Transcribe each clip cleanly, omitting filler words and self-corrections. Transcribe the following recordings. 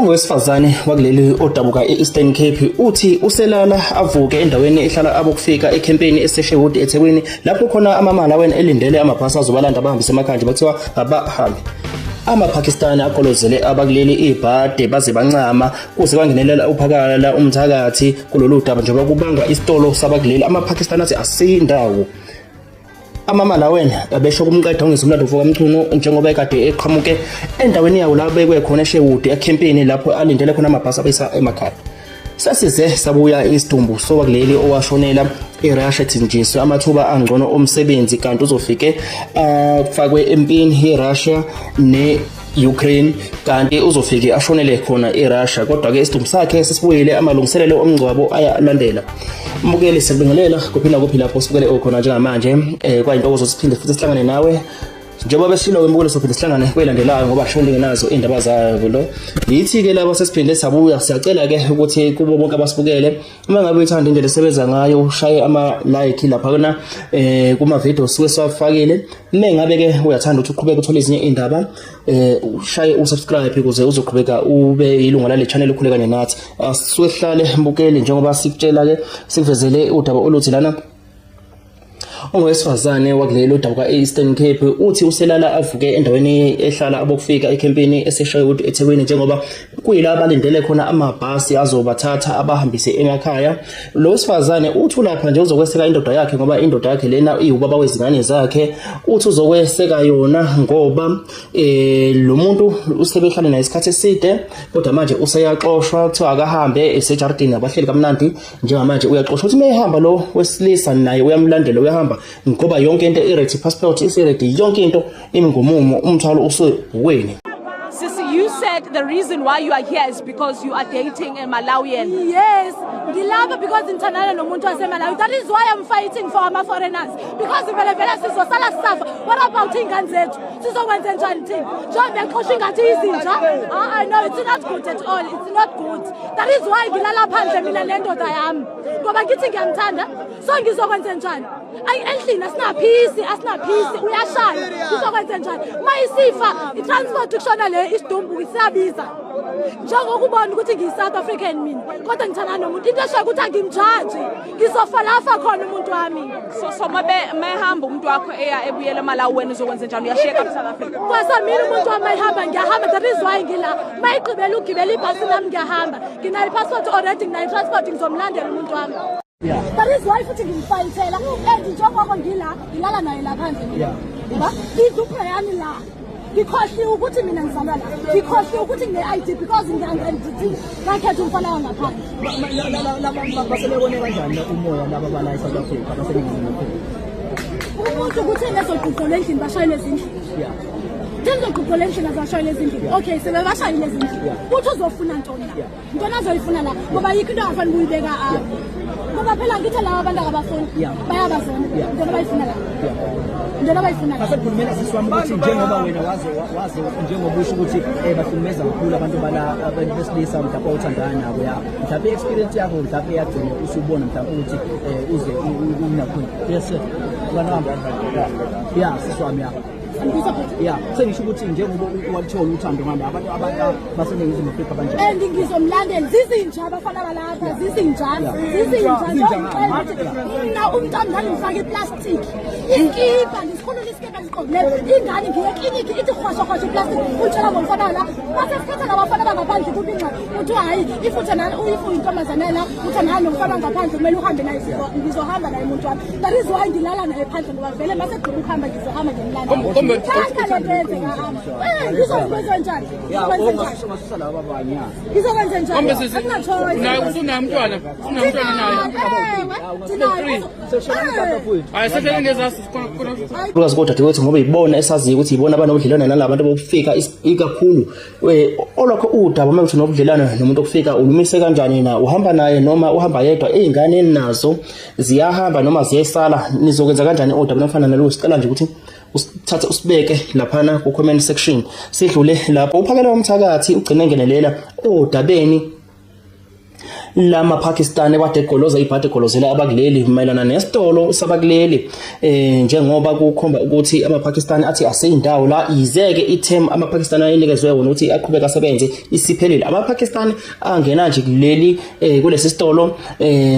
Ongowesifazane wakuleli odabuka e-Eastern Cape uthi uselala avuke endaweni ehlala abokufika ekhempeni eseSherwood eThekwini lapho khona amaMalawian elindele amabhasi azobalanda abahambise emakhaya nje bathiwa abahambe. AmaPakistan agolozele abakuleli ibhade baze bancama kuze kwangenelela uphakala umthakathi kulolu daba njengoba kubangwa isitolo sabakuleli amaPakistan athi asindawo. AmaMalawian abesho kumqeda ungizwe umlando mfoka Mchunu njengoba ekade eqhamuke endaweni yawo la bekwe khona eSherwood ekhempini lapho alindele khona amabhasi abeyisa emakhaya. Sesize sabuya isidumbu sowakuleli owashonela eRussia ethinjiswe amathuba angcono omsebenzi kanti uzofike afakwe empini yeRussia ne-Ukraine kanti uzofike ashonele khona eRussia kodwa-ke isidumbu sakhe sesibuyile amalungiselelo omngcwabo ayalandela. Mbukeli siyakubingelela kuphi nakuphi lapho sibukele okhona njengamanje um kwayintokozo siphinde futhi sihlangane nawe njengoba besilo ke mbukeli sophinde sihlangane kwelandelayo ngoba shonde ngenazo indaba zayo lo yithi ke labo sesiphinde sabuya siyacela ke ukuthi kubo bonke abasibukele uma ngabe uthanda indlela esebenza ngayo ushaye ama like lapha kuna kuma video suke siwafakile uma ngabe ke uyathanda ukuthi uqhubeke uthole ezinye indaba ushaye usubscribe ukuze uzoqhubeka ube ilunga lale channel ukhule kanye nathi asisuke sihlale mbukeli njengoba sikutshela ke sikuvezele udaba oluthi lana ongowesifazane wakuleli odabuka e-Eastern Cape uthi uselala avuke endaweni ehlala abokufika ekhempini eseSherwood eThekwini njengoba kuyila abalindele khona amabhasi azobathatha abahambise emakhaya. Lo wesifazane uthi ulapha nje uzokweseka indoda yakhe ngoba indoda yakhe lena iwubaba wezingane zakhe. Uthi uzokweseka yona ngoba lo muntu usebehlale naye isikhathi eside kodwa manje useyaxoshwa kuthiwa akahambe esejardini abahleli kamnandi njengamanje uyaxoshwa uthi mehamba lo wesilisa naye uyamlandela uyahamba ngoba yonke into i-ready passport isi-ready yonke into imi ngomumo umthwalo usebhukweni. Sisi, you said the reason why you are here is because you are dating a Malawian. Yes, ngilapha because ngithandana nomuntu waseMalawi. That is why I'm fighting for ama-foreigners. Because vele vele sizosala sisafa. What about iy'ngane zethu? Sizokwenze njani thina? Njengoba bexosha ingathi izinja? Ah, no, it's not good at all. It's not good. That is why ngilala phandle mina nendoda yami. Ngoba ngithi ngiyamthanda. So ngizokwenze njani? Ayi endlini asinaphisi, asinaphisi, uyashaya. Ngizokwenze njani? Mayisifa i-transport kushona le isidumbu siyabiza. Njengokubona ukuthi ngiyi-South African mina kodwa ngithandana nomuntu into eshoyo ukuthi angimjaji ngizofa lafa khona umuntu wami. So mabe mayehamba umuntu wakho eya ebuyela eMalawi wena uzokwenza njani uyashiyeka ku South Africa? Kwasamina umuntu wami mayihamba ngiyahamba that is why ngila mayigqibela ugibela ibhasi nami ngiyahamba nginayo i-passport already nginayo i-transport ngizomlandela umuntu wami. That is why futhi ngimfayithela and njengoko ngila ngilala naye la phandle mina. Ngoba idlupho yami la ngikhohliwe ukuthi mina ngizalwa la ngikhohliwe ukuthi ngine-ID because ngiyangithi ngakhetha umfana wangaphandle. Basebebone kanjani umoya laba bala eSouth Africa abaseNingizimu Afrika? Umuntu ukuthi engezogqugqela endlini bashayele ezindlini. Theni zogqugqela endlini azashayele ezindlini. Okay, sebebashayile ezindlini. Uthi uzofuna ntoni la? Ntoni azoyifuna la? Ngoba yikho into angafanele ukuyibeka apha. Ngoba phela ngithi laba abantu akabafuni. Bayabazona. Ntoni abayifuna la? Ntoni abayifuna la? Asekhulumela sisi wami ukuthi njengoba wena waze waze njengoba usho ukuthi bahlukumeza kakhulu abantu bala abantu besilisa mhlawumbe othandana nabo ya mhlawumbe i-experience yakho mhlawumbe yagcina usubona mhlawumbe ukuthi uze unakhona. Yes sir. Mngani wami. Yeah, sisi wami ya. Yeah, sengisho ukuthi njengoba walithola uthando ngale abantu abantu baseNingizimu Afrika banjani. And ngizomlandela zizinja abafana balapha zizinja zizinja ngizongixela ukuthi mina umntwana ngangimfaka iplastic iskipa ngisikhulula iskipa ngisigqokileyo ingane ngiye ekliniki ithi rhwasha rhwasha iplastic utshela ngomfana la base sikhetha labafana bangaphandle kubi ingxaki kuthiwa hayi if uthanda if uyintombazane la uthandana nomfana ngaphandle kumele uhambe naye ngizohamba naye umuntu wami. That is why ngilala naye phandle ngoba vele mase gqiba ukuhamba ngizohamba ngimlanda. Thatha le nto yenzeka apha. Ngizokwenza njani? Ngizokwenza njani? Ungasusa laba abanye ya. Ngizokwenza njani? Kombe sisi, Akunachoice. unaye usunaye umntwana, usunamntwana naye. Ewe, Seshona mfowethu. Hayi seshona ngezasi khona khona. Ikakhulukazi kodadewethu ngoba yibona esaziyo ukuthi yibona abanobudlelwane nalabantu bokufika ikakhulu olwakho udaba uma uthi nobudlelwane nomuntu okufika ulumise kanjani na uhamba naye noma uhamba yedwa ey'ngane nazo ziyahamba noma ziyesala nizokwenza kanjani udaba nofana nalo sicela nje ukuthi usithathe usibeke laphana ku-comment section sidlule lapho uphakela womthakathi ugcine ngenelela odabeni lamaPakistan ekade egoloza ibhadi egolozela abakuleli mayelana nesitolo sabakuleli njengoba kukhomba ukuthi amaPakistan athi aseyindawo la yizeke i-term amaPakistan ayinikezwe wona ukuthi aqhubeke asebenze isiphelile. AmaPakistan angena nje kuleli kulesi sitolo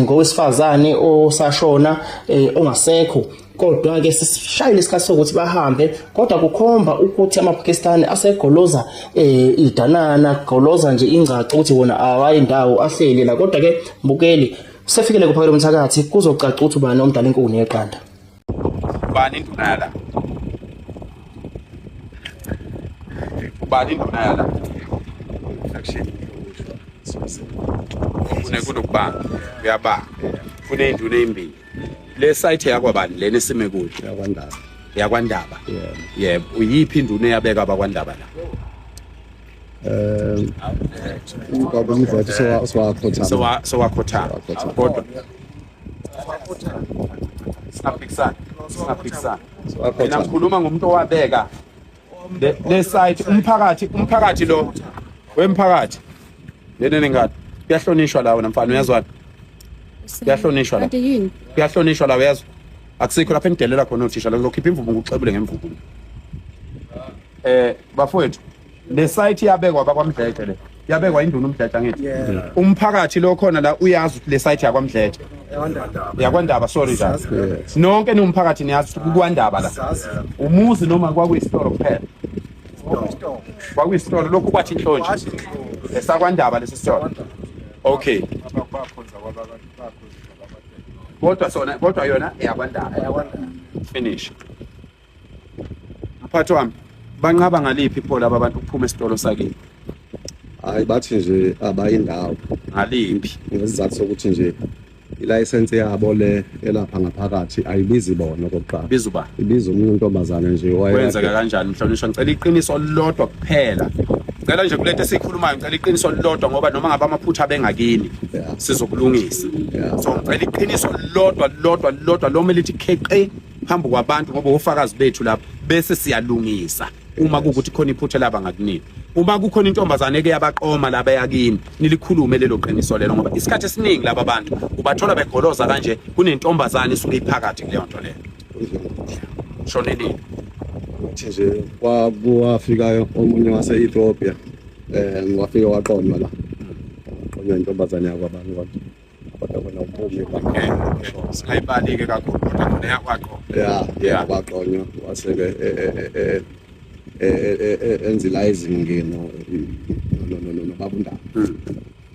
ngowesifazane osashona ongasekho, kodwa ke sisishayile isikhathi sokuthi bahambe, kodwa kukhomba ukuthi amaPakistan asegoloza idanana goloza nje ingcaco ukuthi wona awayindawo ahleli la. Kodwa ke mbukeli usefikele kuphakela umthakathi, kuzocaca ukuthi ubani omdala inkuni yeqanda. Ubani induna yala? Ubani induna yala? Kune kunokubanga. Uyabanga. Kuneyinduna ezimbili. Le site yakwabani lena esime kuyo? YakwaNdaba. YakwaNdaba. Yebo. Yebo. Uyiphi induna eyabeka abakwaNdaba la? Ubaba uMdletshe sowakhothama. Sowakhothama. Sowakhothama. Kodwa singaphikisani. Singaphikisani. Mina Sowakhothama. ngikhuluma ngomuntu owabeka le site, umphakathi lo wemphakathi. Lena nengane. Kuyahlonishwa la wena mfana, uyazwana? Kuyahlonishwa la. Kanti yini? Kuyahlonishwa la, uyazwa? Akusikho lapha enidelela khona othisha la, ngizokhipha imvubu ngikuxebule ngemvubu. Bafowethu, le site yabekwa bakwaMdletshe le. Yabekwa induna uMdletshe angithi. Umphakathi lo khona la uyazi ukuthi le site yakwaMdletshe. YakwaNdaba, sorry njalo. Yes. Nonke niwumphakathi niyazi ukuthi kukwaNdaba la. Umuzi noma kwakuyisitolo kuphela. Kwakuyisitolo lokhu kwathi inhlonje. EsakwaNdaba lesi sitolo. Okay. Kodwa sona, kodwa yona eyakwaNdaba. Finish. Mphathi wami, banqaba ngaliphi pho laba bantu ukuphuma esitolo sakini? Hayi, bathi nje abayindawo. Ngaliphi? Ngesizathu sokuthi nje ilayisensi yabo le elapha ngaphakathi ayibizi bona okokuqala. Biza uba? Ibiza omunye untombazane nje Kwenzeka kanjani mhlonishwa? Ngicela iqiniso lodwa kuphela. Ngicela nje kulento esikhulumayo, ngicela iqiniso lodwa ngoba noma ngabe amaphutha abengakini sizokulungisa. So ngicela iqiniso lodwa lodwa lodwa loma lithi kheqe phambi kwabantu ngoba ofakazi bethu lapha, bese siyalungisa uma kuwukuthi khona iphutha laba ngakunini. Uma kukhona intombazane eke yabaqoma laba yakini, nilikhulume lelo qiniso lelo, ngoba isikhathi esiningi laba bantu ubathola begoloza kanje kunentombazane isuke iphakathi kuleyo nto leyo. Shonelile. Uthi nje kwafika omunye wase-Ethiopia, wafika waqonywa la. Waqonywa intombazane yakwabantu kodwa. Kodwa kona umpumi Okay. Singayibali-ke kakhulu kodwa khona yakwaqoma. Ya, waqonywa wase-ke enza ilayizini-ke nobaba uNdaba.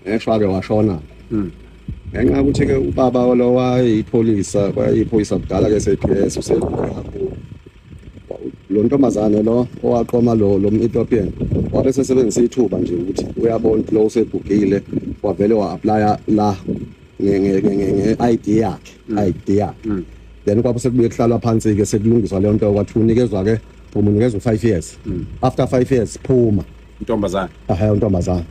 Ngeshwa-ke washona. Ngenxa yokuthi-ke ubaba lo wayeyipholisa, wayeyiphoyisa kudala-ke SAPS, useluke kakhulu. Lo ntombazane lo owaqoma lo Ethiopian wabe sesebenzisa ithuba nje ukuthi uyabona lo usegugile, wavele wa-applya la nge-ID yakhe, ID yakhe. Then kwabe sekubuye kuhlalwa phansi-ke sekulungiswa leyo nto, kwathi unikezwa-ke, phuma, unikezwa u-5 years. After 5 years phuma. Intombazane. Ahhe, untombazane.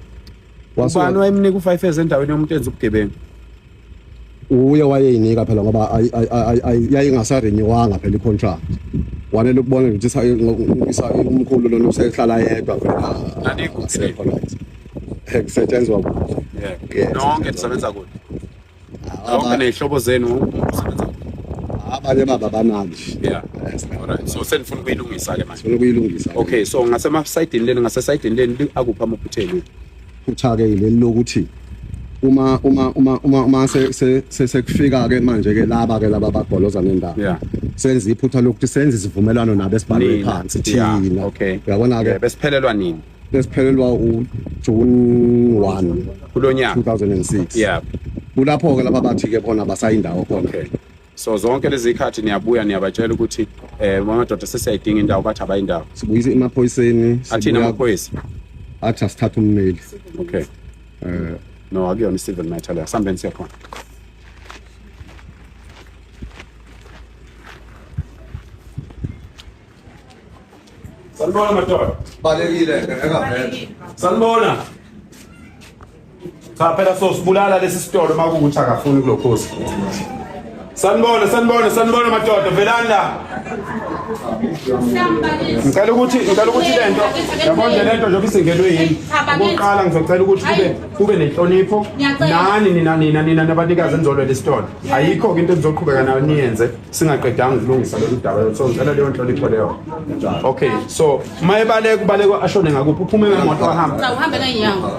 Ubani wayemnika u-5 years endaweni yomuntu enza ubugebengu? Uye wayeyinika phela ngoba yayingasarenewanga phela i-contract. Wanele ukubona ukuthi umkhulu lona usehlala yedwa vele. Nanikho Asekho right. Kusetshenzwa kude. Yeah. Nonke nisebenza kude. Nonke ney'hlobo zenu usebenza kude. Abanye baba banaki. Yeah. Alright. So senifuna ukuyilungisa-ke manje. Sifuna ukuyilungisa. Okay, so ngasemasayidini leni, ngasesayidini leni akuphi amaphutha enu? Phutha-ke yileli lokuthi uma uma uma uma uma sekufika ke manje ke laba ke laba bagoloza nendawo. Senza iphutha lokuthi senze isivumelwano nabo esibhalwe Nina. phansi thina. Uyabona ke? Besiphelelwa nini? Besiphelelwa uJune 1 kulo nyaka 2006. Kulapho ke laba bathi ke bona basayindawo khona. Okay. So zonke lezi zikhathi niyabuya niyabatshela ukuthi madoda sesiyayidinga indawo, bathi abayindawo. Sibuyise emaphoyiseni. Athini amaphoyisa? Athi asithathe ummeli. Okay. No, akuyona i-civil matter leyo. Sambeni siye khona. Sanibona madoda. Balekile ngeke. Sanibona. Cha phela sosibulala lesi sitolo makuwukuthi akafuni kulokhozi. Sanibona, sanibona, sanibona madoda, velani la. Ngicela ukuthi ngicela ukuthi lento yabo nje lento njengoba isingenwe yimi. Okokuqala ngizocela ukuthi kube kube nenhlonipho nani nina nina nina nabanikazi enizolwela isitolo. Ayikho ke into enizoqhubeka nayo niyenze singaqedanga ukulungisa lolu daba. So ngicela leyo nhlonipho leyo. Okay, so mayebaleka ubaleka ashone ngakuphi uphume ngemoto ahamba. Cha uhambe ngeenyawo.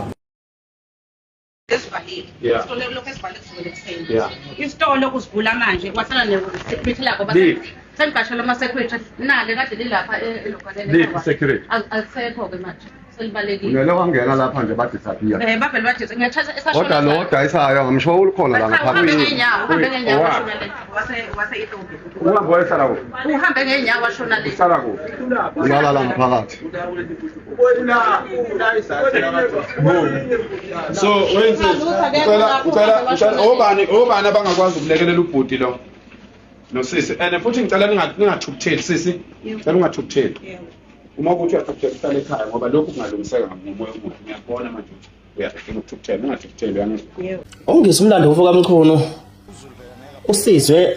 Esivalile. Yeah. Isitolo lokho esivale kusukela ekuseni. Yeah. Isitolo kusivula manje kwasala ne-security labo Liphi? Senibhashela ama-security nale kade lilapha elokwaneni. Liphi security? Alisekho-ke manje selibalekile. Unele wangena lapha nje badisappear. Eh bavele bathi ngiyathatha esashona. Kodwa lo odayisayo ngisho ulikhona la Uhambe ngaphakathi. ngeenyawo, uhambe ngeenyawo Owaphi? washona le. Wase wase Ethiopia. Uhambe wayohlala kuphi? Uhambe ngeenyawo washona le. Uhlala kuphi? Ulala la ngaphakathi. So wenze ngicela ngicela ngicela obani obani abangakwazi ukulekelela ubhuti lo nosisi and futhi ngicela ningathukutheli sisi ngicela ungathukutheli uma kuthi uyathukuthela uhlale ekhaya ngoba lokhu kungalungiseka ngomoya omuhle ngiyakubona manje ukuthi uyafuna ukuthukuthela ungathukutheli uyangizwa Ungizwe umlando uvuka Mchunu usizwe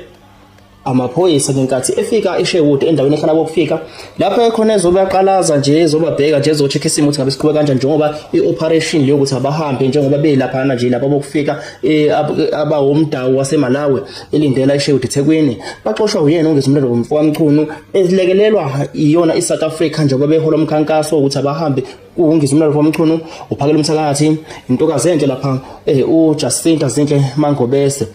amaphoyisa ngenkathi efika eSherwood endaweni ehlala bokufika lapho ekhona ezobaqalaza nje ezobabheka nje ezocheck isimo ukuthi ngabe siqhubeka kanjani njengoba i-operation leyo ukuthi abahambe njengoba belaphana nje lapha bokufika abawomdawu waseMalawi elindela eSherwood eThekwini baxoshwa uyena ongezwe umlando ngomfo kaMchunu elekelelwa iyona iSouth Africa njengoba behola umkhankaso ukuthi abahambe kuwungizwe umlando kaMchunu uphakela umthakathi intokazi enhle lapha uJacinta Zinhle Mangobese.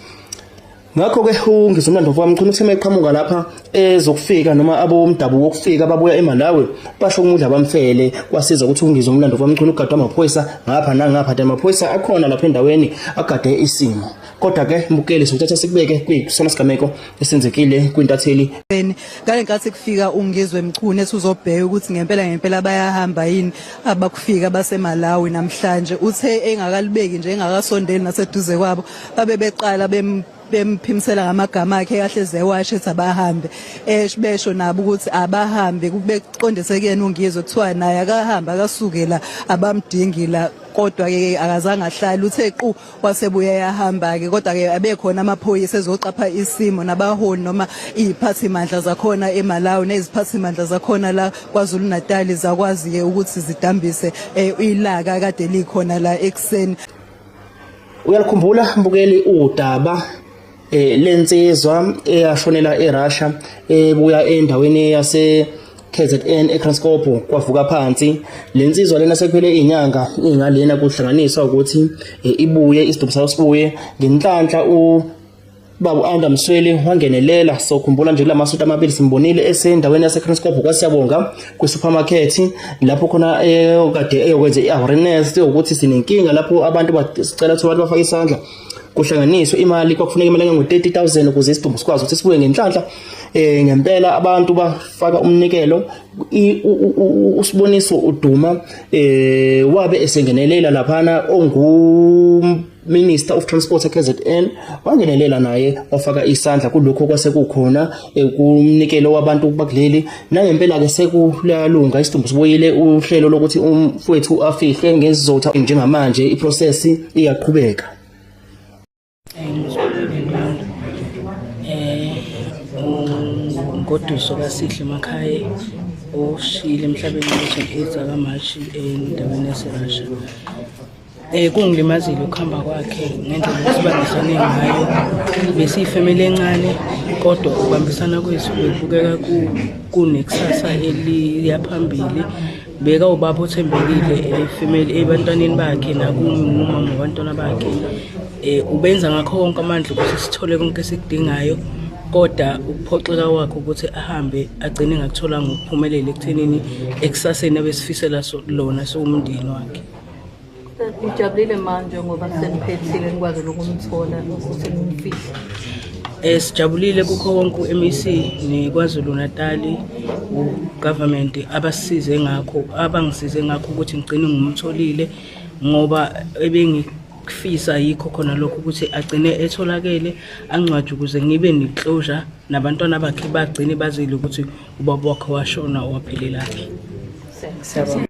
Ngakho-ke uNgizwe Mlando kaMchunu uthe meqhamuka lapha ezokufika noma abomdabu wokufika babuya eMalawi basho umudla bamfele kwasiza ukuthi uNgizwe Mlando kaMchunu ugadwe amaphoyisa ngapha nangapha de amaphoyisa akhona lapha endaweni agade isimo. Kodwa-ke mbukeli sokuthatha sikubeke kwisona sigameko esenzekile kwintatheli Ngale nkathi kufika uNgizwe Mchunu esuzobheka ukuthi ngempela ngempela bayahamba yini abakufika baseMalawi namhlanje uthe engakalibeki nje engakasondeli naseduze kwabo babe beqala bemphimisela ngamagama akhe kahle zewashe ethi abahambe besho nabo ukuthi abahambe kubeqondise kuyena uNgizwe kuthiwa naye akahamba akasukela abamdingi la kodwa ke akazange ahlale uthe qu wasebuye yahamba ke kodwa ke abekhona amaphoyisa ezoqapha isimo nabaholi noma iziphathimandla zakhona eMalawi neziphathimandla zakhona la KwaZulu Natal zakwazi ke ukuthi zidambise ilaka kade likhona la ekseni. Uyalikhumbula mbukeli udaba lensizwa eyashonela eRussia ebuya endaweni yase KZN eKranskop kwavuka phansi lensizwa lena sekuphele inyanga ingalena kuhlanganiswa ukuthi ibuye isidumbu sayo sibuye ngenhlanhla ubaba u-Anda Msweli wangenelela. Sokhumbula nje kulamasonto amabili simbonile esendaweni yaseKranskop kwaSiyabonga kwi-supermarket lapho khona kade eyokwenza i-awareness yokuthi sinenkinga lapho abantu basicela ukuthi abantu bafake isandla kuhlanganiswe imali kwakufuneka imali engango-30,000 ukuze isidumbu sikwazi ukuthi sibuye ngenhlanhla. Ngempela abantu bafaka umnikelo uSiboniso uDuma wabe esengenelela laphana ongu Minister of Transport eKZN wangenelela naye wafaka isandla kulokho kwase kukhona kumnikelo wabantu bakuleli nangempela ke sekuyalunga isidumbu sibuyile uhlelo lokuthi umfowethu afihle ngezizotha njengamanje iprocess iyaqhubeka. Ngoduso kaSihle Makhaye oshiyile emhlabeni ngo-28 zakaMashi endaweni yaseRussia. Kungilimazile ukuhamba kwakhe ngendlela esibambisane ngayo. Besiyifemeli encane kodwa ukubambisana kwethu bekubukeka kunekusasa eliya phambili. Beka ubaba othembekile efemeli ebantwaneni bakhe nakumi ngumama wabantwana bakhe. Ubenza ngakho konke amandla ukuthi sithole konke esikudingayo kodwa ukuphoxeka kwakhe ukuthi ahambe agcine ngakutholanga ukuphumelela ekuthenini ekusaseni abesifisela lona siwumndeni wakhe. Ujabulile manje ngoba seniphethile nikwazi ukumthola ukuthi nimfihle. Sijabulile kukho konke u-MEC neKwaZulu Natal ugovernment abasisize ngakho abangisize ngakho ukuthi ngigcine ngimtholile ngoba ebengifisa yikho khona lokho ukuthi agcine etholakele angcwatshwe ukuze ngibe ne-closure nabantwana bakhe bagcine bazile ukuthi ubaba wakhe washona waphelelaphi. Siyabonga.